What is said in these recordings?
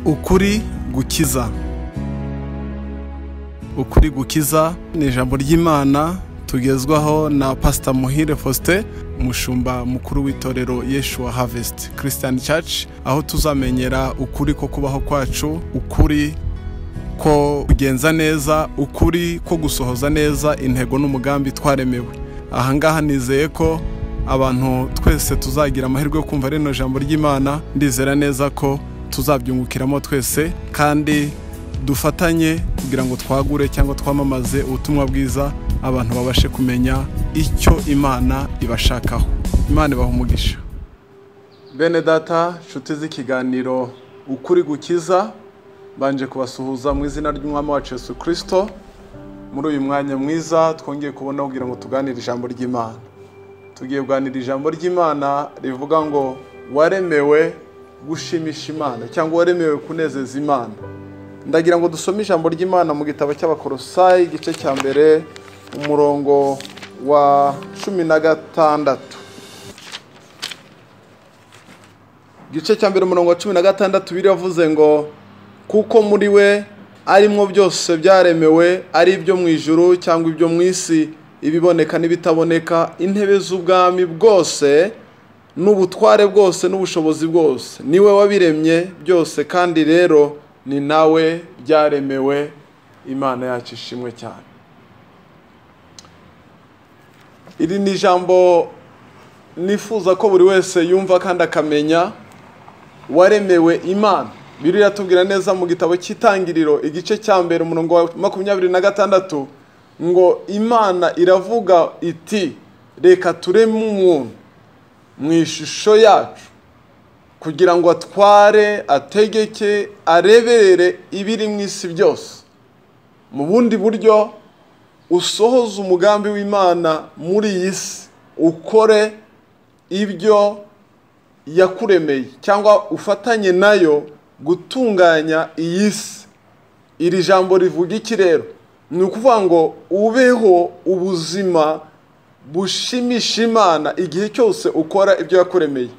Ukuri gukiza. Ukuri gukiza ni ijambo ry'Imana tugezwaho na Pastor Muhire Faustin, umushumba mukuru w'itorero Yeshua Harvest Christian Church, aho tuzamenyera ukuri ko kubaho kwacu, ukuri ko kugenza neza, ukuri ko gusohoza neza intego n'umugambi twaremewe. Ahangaha nizeye ko abantu twese tuzagira amahirwe yo kumva rino jambo ry'Imana. Ndizera neza ko tuzabyungukiramo twese kandi dufatanye kugira ngo twagure cyangwa twamamaze ubutumwa bwiza, abantu babashe kumenya icyo Imana ibashakaho. Imana ibaha umugisha. Bene data, nshuti z'ikiganiro Ukuri Gukiza, banje kubasuhuza mu izina ry'Umwami wacu Yesu Kristo. Muri uyu mwanya mwiza twongeye kubona kugira ngo tuganire ijambo ry'Imana. Tugiye kuganira ijambo ry'Imana rivuga ngo waremewe gushimisha Imana cyangwa waremewe kunezeza Imana. Ndagira ngo dusome ijambo ry'Imana mu gitabo cy'Abakolosayi igice cya mbere umurongo wa 16. Igice cya mbere umurongo wa 16 biravuze ngo kuko muri we arimwo byose byaremewe, ari ibyo mu ijuru cyangwa ibyo mu isi, ibiboneka n'ibitaboneka, intebe z'ubwami bwose n'ubutware bwose n'ubushobozi bwose, niwe wabiremye byose kandi rero ni nawe byaremewe. Imana yacu ishimwe cyane. Iri ni ijambo nifuza ko buri wese yumva kandi akamenya. Waremewe Imana. Bibiliya iratubwira neza mu gitabo cy'Itangiriro igice cya mbere umurongo wa 26 ngo Imana iravuga iti reka tureme umuntu mu ishusho yacu kugira ngo atware, ategeke, arebere ibiri mu isi byose. Mu bundi buryo usohoza umugambi w'Imana muri iyi si, ukore ibyo yakuremeye cyangwa ufatanye nayo gutunganya iyi si. Iri jambo rivuga iki rero? Ni ukuvuga ngo ubeho ubuzima bushimisha Imana igihe cyose ukora ibyo yakuremeye.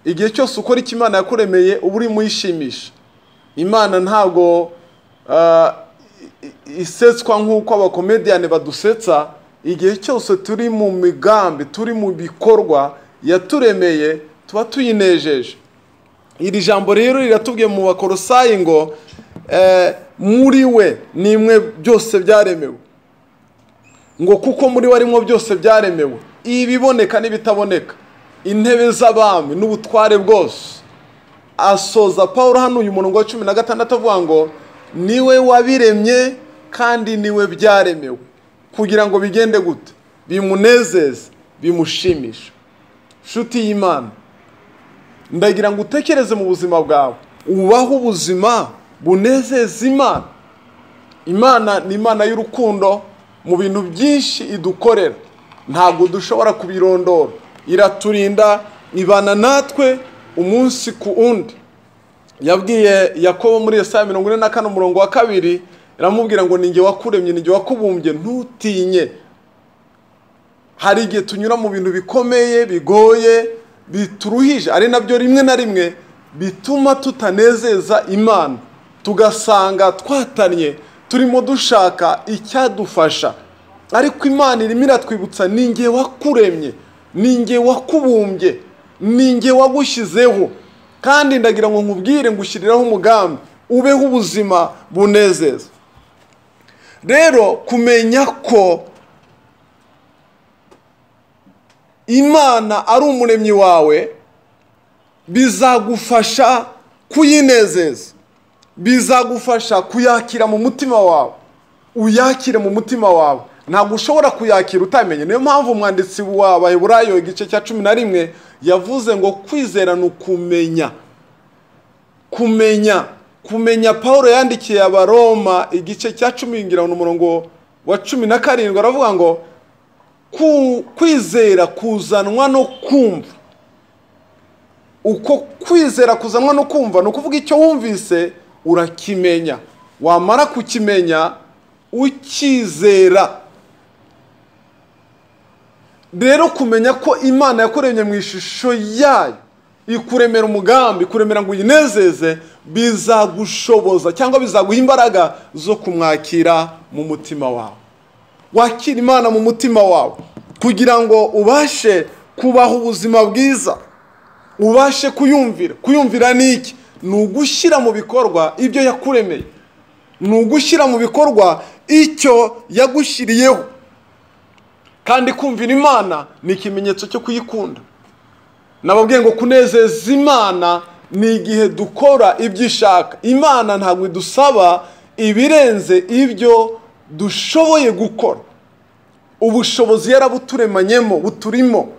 Igihe cyose ukora icyo Imana yakuremeye uba urimo uyishimisha. Imana ntabwo isetswa nk'uko abakomediyani badusetsa. Igihe cyose turi mu migambi, turi mu bikorwa yaturemeye, tuba tuyinejeje. Iri jambo rero riratubwiye mu Bakolosayi ngo muri we nimwe byose byaremewe, ngo kuko muri we arimwo byose byaremewe, ibiboneka n'ibitaboneka, intebe z'abami n'ubutware bwose. Asoza Paulo hano uyu murongo wa 16 avuga ngo niwe wabiremye kandi niwe byaremewe, kugira ngo bigende gute? Bimunezeze, bimushimisha. Nshuti y'Imana, ndagira ngo utekereze mu buzima bwawe, ubaho ubuzima bunezeza Imana. Imana ni Imana y'urukundo, mu bintu byinshi idukorera ntabwo dushobora kubirondora. Iraturinda, ibana natwe umunsi ku undi. Yabwiye Yakobo muri Yesaya 44 umurongo wa 2, iramubwira ngo ninjye wakuremye, ninjye wakubumbye, ntutinye. Hari igihe tunyura mu bintu bikomeye, bigoye, bituruhije, ari nabyo rimwe na rimwe bituma tutanezeza Imana, tugasanga twatanye turimo dushaka icyadufasha. Ariko Imana irimo iratwibutsa, ninjye wakuremye, ninjye wakubumbye, ninjye wagushyizeho, kandi ndagira ngo nkubwire ngushyiriraho umugambi, ubeho ubuzima bunezeza. Rero kumenya ko Imana ari umuremyi wawe bizagufasha kuyinezeza, bizagufasha kuyakira mu mutima wawe. Uyakire mu mutima wawe, ntabwo ushobora kuyakira utamenye. Niyo mpamvu umwanditsi wa Baheburayo igice cya 11 yavuze ngo kwizera ni ukumenya. Kumenya, kumenya. Paulo yandikiye Abaroma igice cya 10 umurongo wa 17 aravuga ngo kwizera kuzanwa no kumva. Uko kwizera kuzanwa no kumva ni ukuvuga icyo wumvise urakimenya, wamara kukimenya ukizera. Rero kumenya ko Imana yakuremye mu ishusho yayo, Ikuremera umugambi, ikuremera ngo uyinezeze, bizagushoboza cyangwa bizaguha imbaraga zo kumwakira mu mutima wawe. Wakira Imana mu mutima wawe kugira ngo ubashe kubaho ubuzima bwiza, ubashe kuyumvira. Kuyumvira ni iki? Ni ugushyira mu bikorwa ibyo yakuremeye, ni ugushyira mu bikorwa icyo yagushyiriyeho. Kandi kumvira Imana ni ikimenyetso cyo kuyikunda. Nababwiye ngo kunezeza Imana ni igihe dukora ibyo ishaka. Imana ntabwo idusaba ibirenze ibyo dushoboye gukora. Ubushobozi yarabuturemanyemo, buturimo.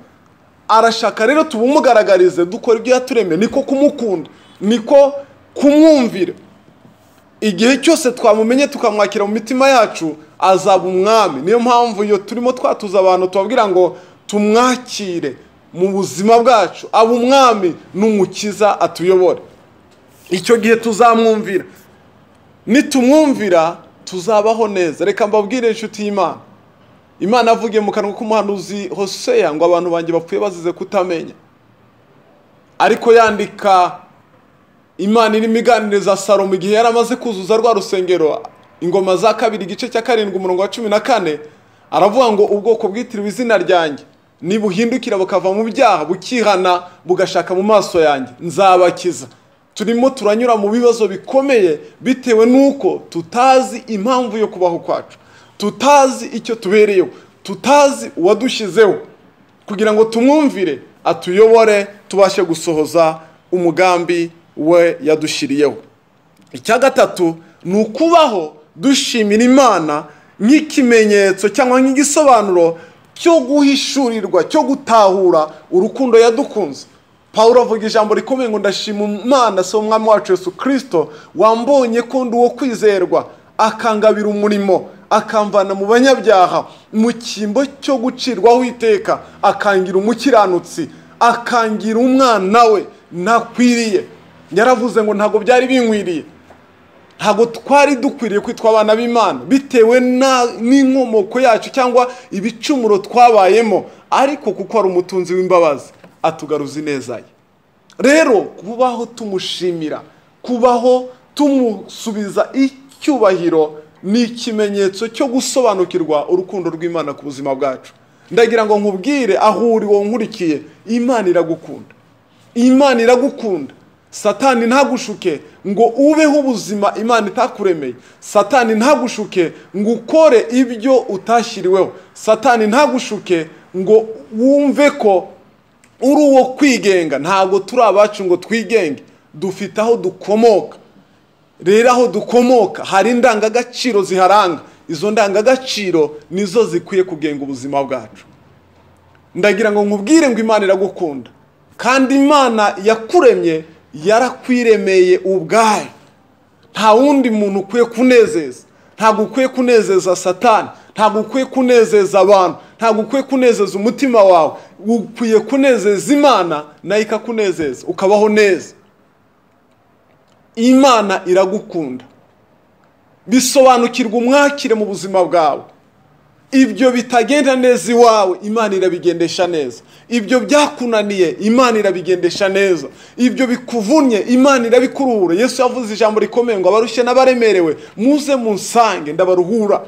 Arashaka rero tubumugaragarize dukora ibyo yaturemeye. Niko kumukunda, niko kumwumvira. Igihe cyose twamumenye tukamwakira mu mitima yacu, azaba umwami. Niyo mpamvu iyo turimo twatuza abantu tubabwira ngo tumwakire mu buzima bwacu, aba umwami n'umukiza atuyobore. Icyo gihe tuzamwumvira. Nitumwumvira tuzabaho neza. Reka mbabwire inshuti y'Imana. Imana avugiye mu kanwa k'umuhanuzi Hoseya ngo abantu banjye bapfuye bazize kutamenya. Ariko yandika Imana irimo iganiriza Salomo igihe yari amaze kuzuza rwa rusengero, Ingoma za kabiri igice cya 7 umurongo wa 14, aravuga ngo ubwoko bwitiriwe izina ryanjye nibuhindukira bukava mu byaha bukihana bugashaka mu maso yanjye, nzabakiza. Turimo turanyura mu bibazo bikomeye bitewe nuko tutazi impamvu yo kubaho kwacu, tutazi icyo tubereyeho, tutazi uwadushyizeho kugira ngo tumwumvire atuyobore tubashe gusohoza umugambi we yadushyiriyeho. Icya gatatu ni ukubaho dushimira Imana nk'ikimenyetso cyangwa nk'igisobanuro cyo guhishurirwa, cyo gutahura urukundo yadukunze. Pawulo avuga ijambo rikomeye ngo ndashima Imana se umwami wacu Yesu Kristo wambonye ko ndi uwo kwizerwa, akangabira umurimo, akamvana mu banyabyaha mu cyimbo cyo gucirwaho iteka, akangira umukiranutsi, akangira umwana we ntakwiriye. Yaravuze ngo ntabwo byari binkwiriye, ntabwo twari dukwiriye kwitwa abana b'Imana bitewe n'inkomoko yacu cyangwa ibicumuro twabayemo, ariko kuko ari umutunzi w'imbabazi atugaruza ineza ye. Rero kubaho tumushimira, kubaho tumusubiza icyubahiro ni ikimenyetso cyo gusobanukirwa urukundo rw'Imana ku buzima bwacu. Ndagira ngo nkubwire aho uri wowe nkurikiye, Imana iragukunda. Imana iragukunda. Satani ntagushuke ngo ubeho ubuzima Imana itakuremeye. Satani ntagushuke ngo ukore ibyo utashyiriweho. Satani ntagushuke ngo wumve ko uri uwo kwigenga. Ntabwo turi abacu ngo twigenge, dufite aho dukomoka. Rero aho dukomoka hari indangagaciro ziharanga. Izo ndangagaciro nizo zikwiye kugenga ubuzima bwacu. Ndagira ngo nkubwire ngo Imana iragukunda, kandi Imana yakuremye yarakwiremeye ubwayo. Nta wundi muntu ukwiye kunezeza. Ntabwo ukwiye kunezeza Satani, ntabwo ukwiye kunezeza abantu, ntabwo ukwiye kunezeza umutima wawe. Ukwiye kunezeza Imana nayo ikakunezeza, ukabaho neza. Imana iragukunda. Bisobanukirwa umwakire mu buzima bwawe. Ibyo bitagenda neza iwawe, Imana irabigendesha neza. Ibyo byakunaniye, Imana irabigendesha neza. Ibyo bikuvunnye, Imana irabikurura. Yesu yavuze ijambo rikomeye ngo abarushye n'abaremerewe muze munsange ndabaruhura.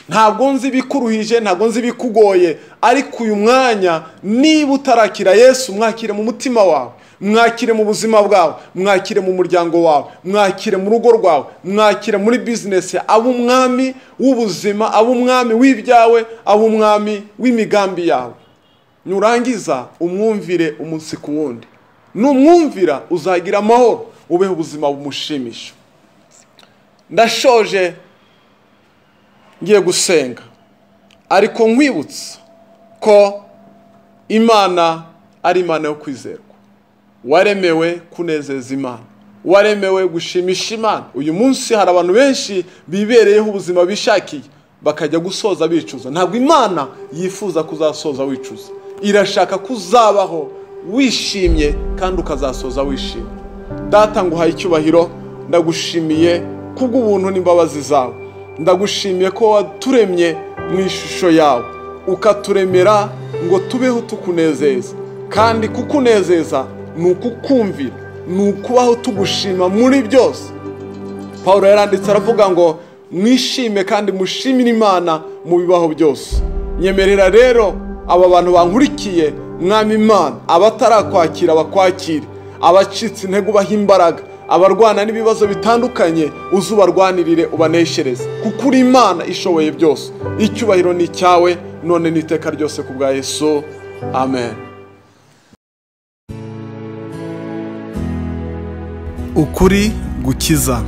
Ntabwo nzi ibikuruhije, ntabwo nzi ibikugoye, ariko uyu mwanya niba utarakira Yesu, mwakire mu mutima wawe, mwakire mu buzima bwawe, mwakire mu muryango wawe, mwakire mu rugo rwawe, mwakire muri business, aba umwami w'ubuzima, aba umwami w'ibyawe, aba umwami w'imigambi yawe. Nurangiza umwumvire umunsi ku wundi. Numwumvira uzagira amahoro, ubeho ubuzima bumushimisha. Ndashoje ngiye gusenga, ariko nkwibutsa ko Imana ari Imana yo kwizerwa. Waremewe kunezeza Imana, waremewe gushimisha Imana. Uyu munsi hari abantu benshi bibereyeho ubuzima bishakiye, bakajya gusoza bicuza. Ntabwo Imana yifuza kuzasoza wicuza. Irashaka kuzabaho wishimye kandi ukazasoza wishimye. Data, nguhaye icyubahiro, ndagushimiye kubw'ubuntu n'imbabazi zawe. Ndagushimiye ko waturemye mu ishusho yawe, ukaturemera ngo tubeho tukunezeza, kandi kukunezeza Ni ukukumvira, ni ukubaho tugushima muri byose. Pawulo yaranditse aravuga ngo mwishime kandi mushimire Imana mu bibaho byose. Nyemerera rero aba bantu bankurikiye, Mwami Imana, abatarakwakira bakwakire, abacitse intege ubaha imbaraga, abarwana n'ibibazo bitandukanye uzubarwanirire ubaneshereze, kuko uri Imana ishoboye byose. Icyubahiro ni icyawe none n'iteka ryose ku bwa Yesu, amen. Ukuri gukiza.